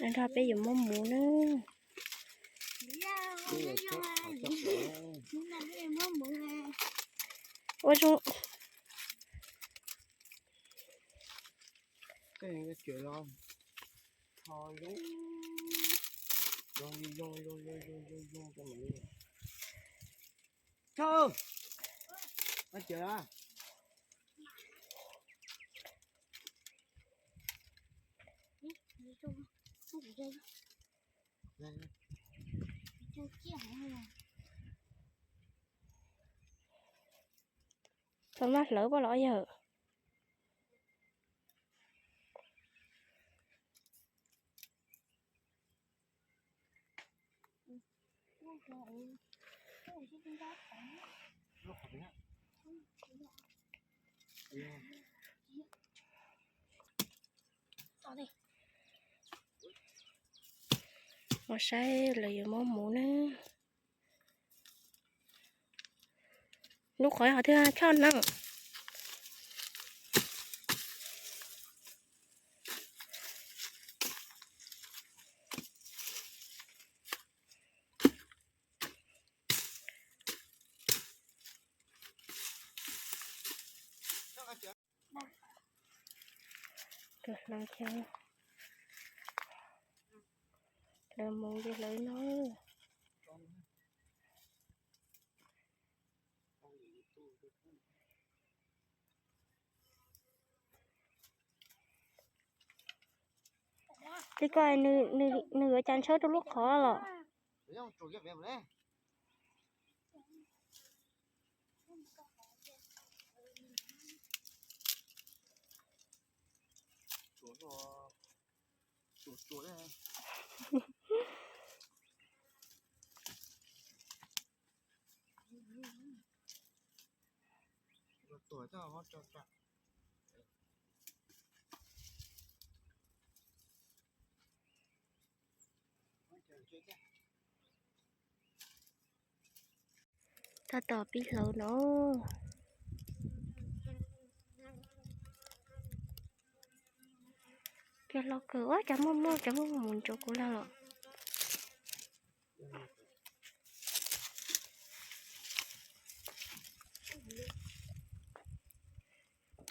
Nrog peb yuav muab mus na. Ua zoo. Tau noj hlawv poj los yawg. Mus saib lawv yuav muab mus na. Lub qhov ho twb choj na. Tus hlob thiab lawv mus li lawv no. Tej ko nws yuav cas ntshaw rau lub qhov los? Tab tom pib hlawv no. Cov hlob kawg, ua cas muaj muaj cov muaj mus ntsuav kuv lag los.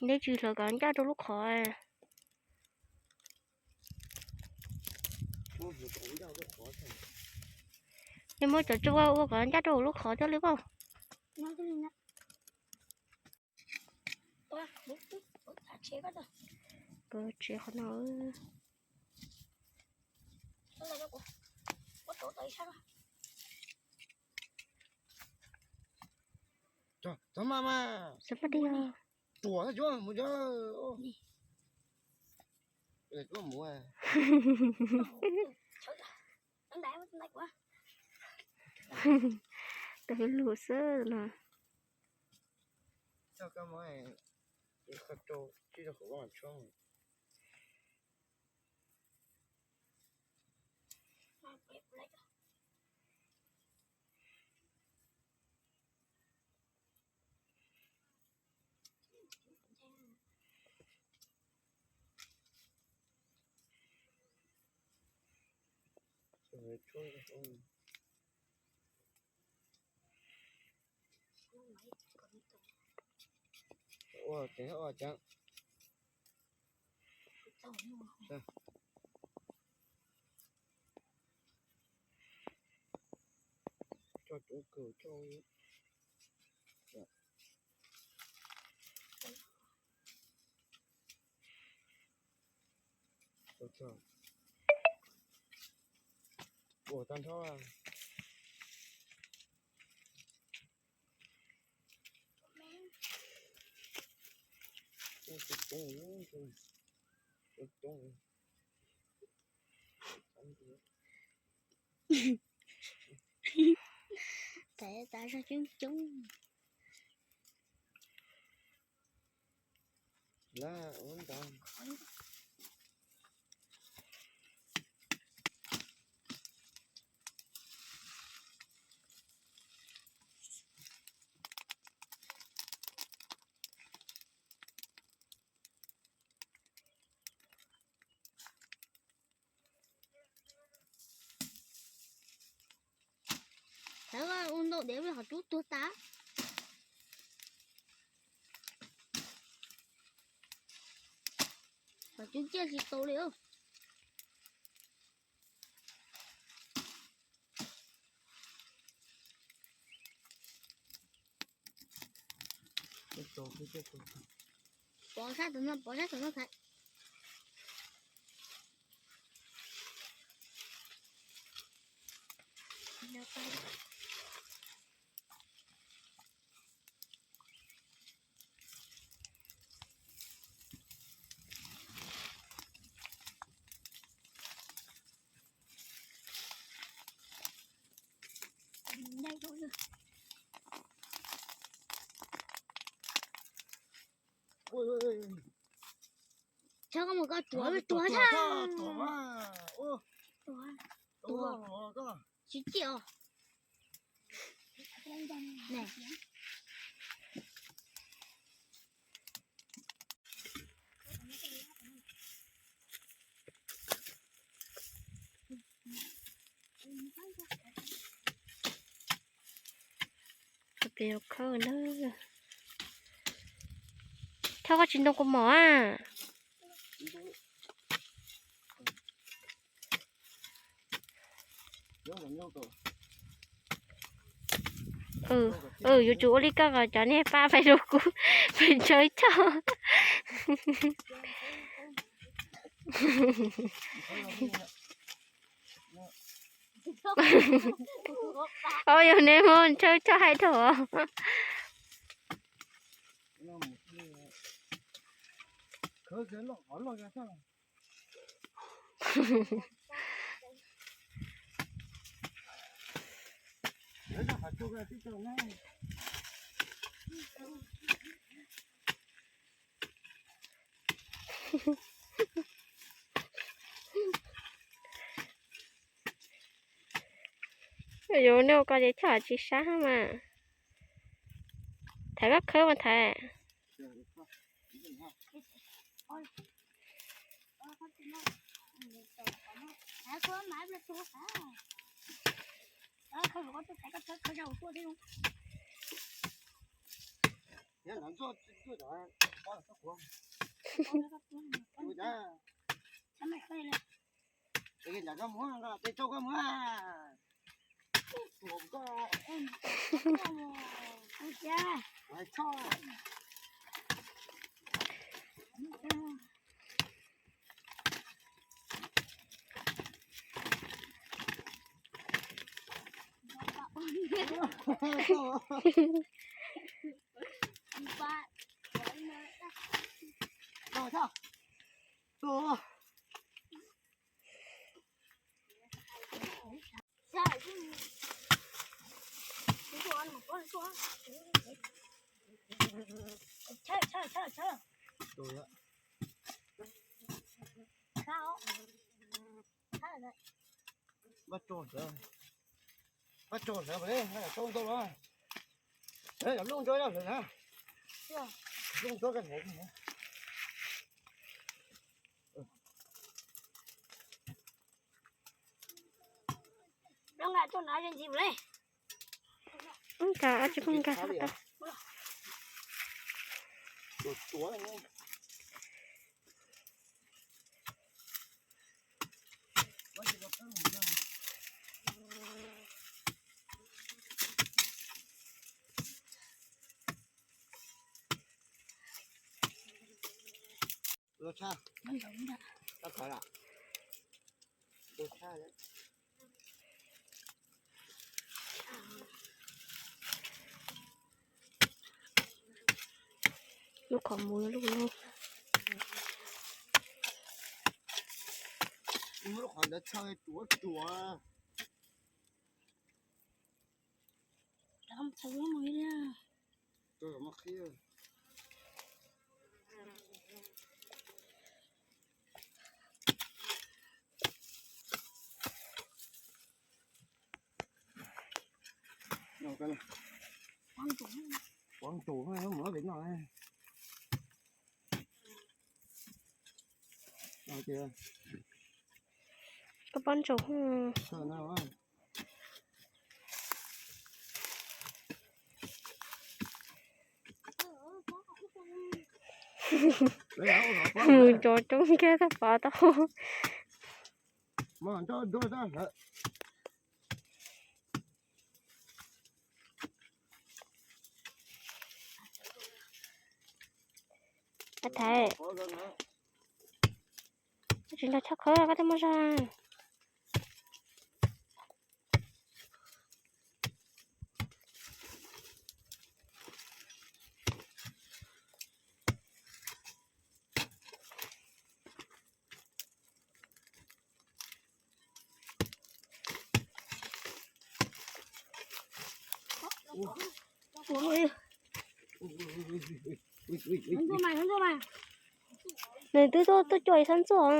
Neb tsis hlawv kom ncaj rau lub qhov. Neb muab cov tsuj ua kom ncaj rau lub qhov thiab li pab. Pab tsev qhov no. Txhob mas mas. Txhob mas mas. Tau lus xwb no. Ua tsev ua tsev. Coj cov kws coj. Ua tag nrho. Tes tas zog coob coob. Lawv ua ntawd. Tau dev li, hom cub tuag tas. Hom cub ciaj tsis tau li. Pov sab tom no, pov sab tom no Thaiv. Txhob koj mus koj tuav, tuav tag. Tuav, tuav. Tsis ciaj os. Khawb na. Thaub koj tsis ntoo kua mom a? Yuav tsum ua li koj kom cov niag pab pais rau kuv, pais ntshaw choj. Au, yog neb muab ntshaw choj haib dhau. Yuav noj koj ces choj tsis sab mas. Thaiv koj khawb mas Thaiv. Pab tso ntawd, pab tso ntawd, tau ntau los. Lub ntsuab lawm na. Lub ntsuab ka hnev. Nkag tso na, ntsis li. Nkag tsis pub nkag tau. Ua tshaj, tshaj kawg lawm. Ua tshaj lawm. Lub qhov muv lub lub. Muab lub qhov ntawd tshaj ruam ruam. Quab ntsuag, muab pem no. Koj pob ntsaum. Tshaj no. Mus tso coob kiag tau pov tau. Thaiv, tsis nrog choj khawb koj twb muaj zog. Nws twb tuaj cua ib sab ntxuaj.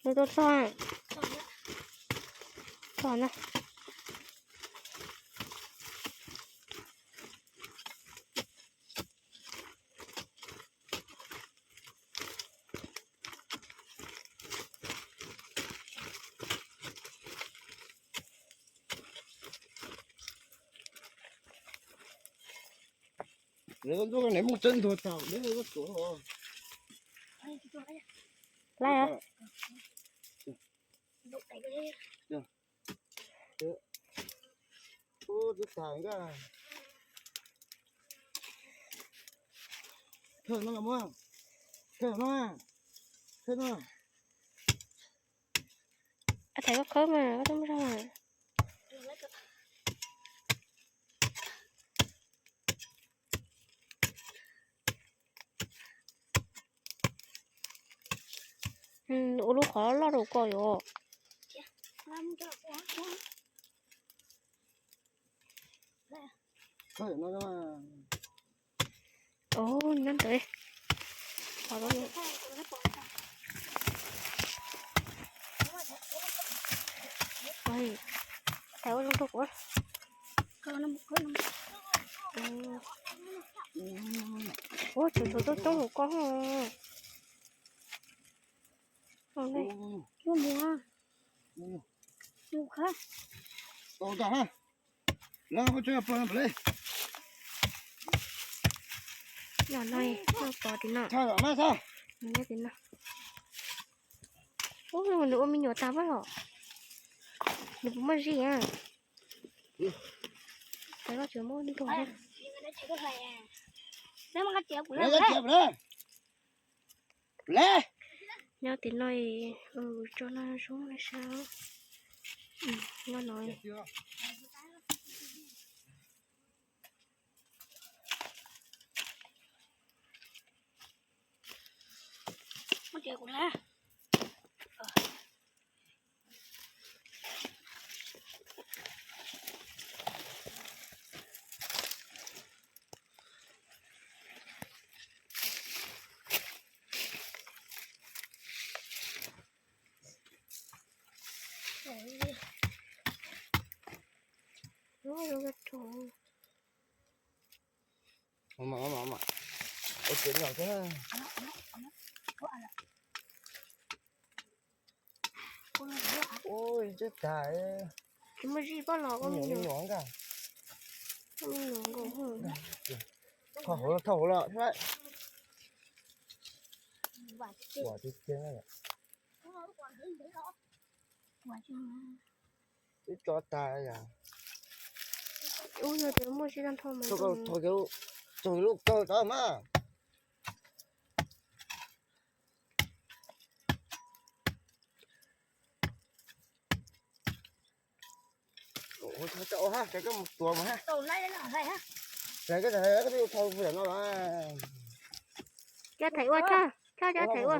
Nws tuaj txog, txog na. Lawv ntxuaj koj niam muaj tseeb ntuag tag lawv tuav los. Laib. Ub, twb tag nkaj. Thawj no los muab. Thawj no. Thawj no. Thaiv koj khawb mas koj twb muaj zog. Ua lub qhov loj rau koj yuav. Nyob ntawd. Thaiv ua zoo rau kuv. Ua tshuav tshuav tub tub hauv koj. Nyob tim no. Ub, nws ua me nyuam tas pab los. Nws puas muaj zis a? Tab koj tseem muab nrog. Nyob tim no, tso no zoo na sav. Nyob no. Ua ces no thiab. Ua ces tag. Tsis muaj zis pab los ua me nyuam nkaj. Thauj hauv los, thauj hauv los. Ua tiag tiag. Twb tso tag yom. Ub, yog tias muaj zis tag nrho mas txog lub kawg tod mas. Ua tso ha, ces koj mus tuav mas ha. Ces koj, koj twb ua tau no los. Coj Thaiv ua, Thaiv, coj Thaiv ua.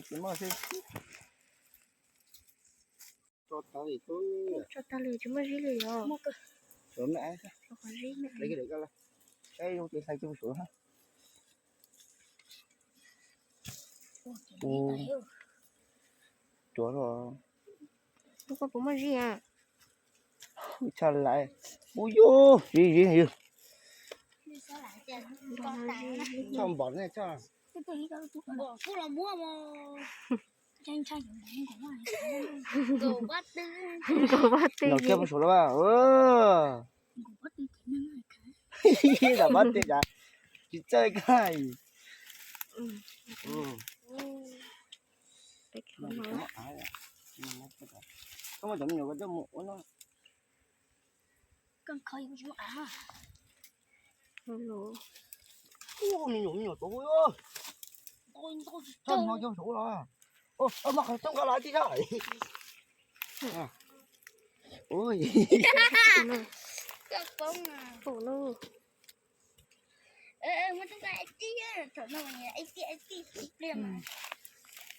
Tsis muaj xwb. Tso tag li, tso tag li tsis muaj zis li os. Suav me, suav me, suav me. Saib zoo ces hlais coj suav ha. Ua, tuav los. Tus koj puas muaj zis a? Tshaj lais. Ua yus, zis zis yus. Txhob npom ne, txhob. Nkaus pob tw kiag puag saum los. Nkaus pob tw, nkaus pob tw cas tsis txawj koj. Koj muab cov me nyuam ko coj mus ua no. Ua me nyuam, me nyuam tod. Txhob no coj saum los. Mas qhov txoob nqa los tib sab. Ua.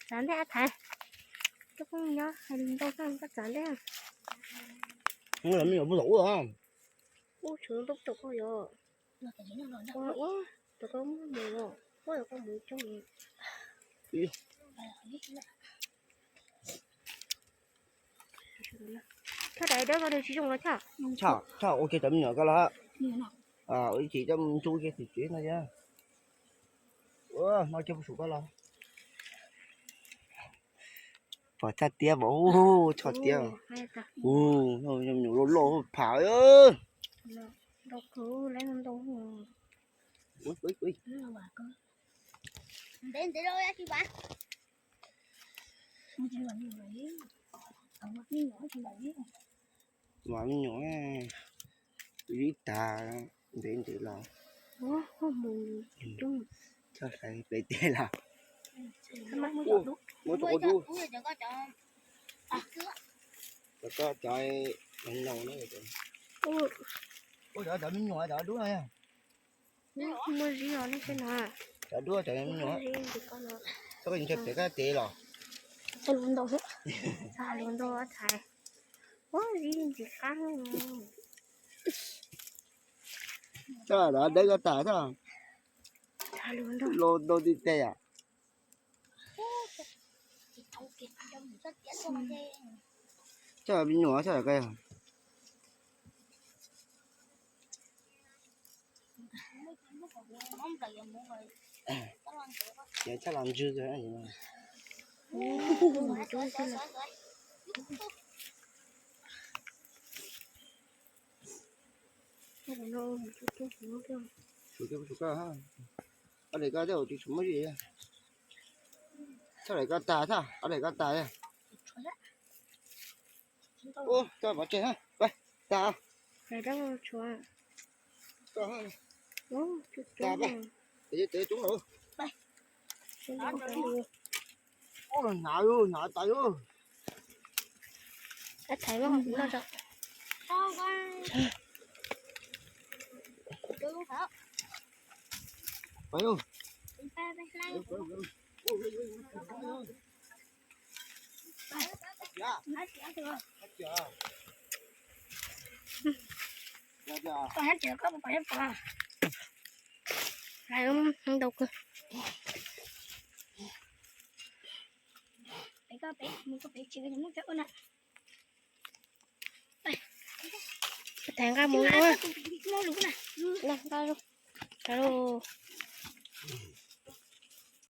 Txav ntej Thaiv, koj pheej nyob hais lus ntau koj txav ntej. Ua me nyuam puag saum ub. Ub, tshuav nplooj taum koj yog. Ua, ua, tau koj mus los, ua koj mus coob. Thaj dais dawb ko nws tsis zoo los thaj. Thaj, thaj ua kiag cov me nyuam ko los. Ua ib chim coj mus ntxuav kiag tim tsev no thiab. Ua no kiag puag saum ko los. Pom thaj tiab npaum, ub, txhob tiab. Ub, me nyuam loj loj pham. Mas me nyuam ib tag ntev ntev los. Txhob hlais pem teb los. Muab tus ua dub. Cov ko cov no. Ua cov, cov me nyuam cov dub no. Muaj zib os, nej saib no. Cov dub cov me nyuam. Txhob ntshaw pem koj teb los. Txhob lus ntau, txhob lus ntau Thaiv. Ua zib ntxim qab. Txhob dawb koj tas txhob. Los ntau tib teg yom. Txhob me nyuam txhob ko yog. Txhob los ntswg. Ob daim ko tej zaum tsis muaj zib. Txhob daim ko tas, txhob ob daim ko tas. Ub, txhob pov tseg, tas. Tas, tas coob lawm. Ub, hnav, hnav tas. Ntau kawg. Thaiv nqa mus ua. Nqa lauj.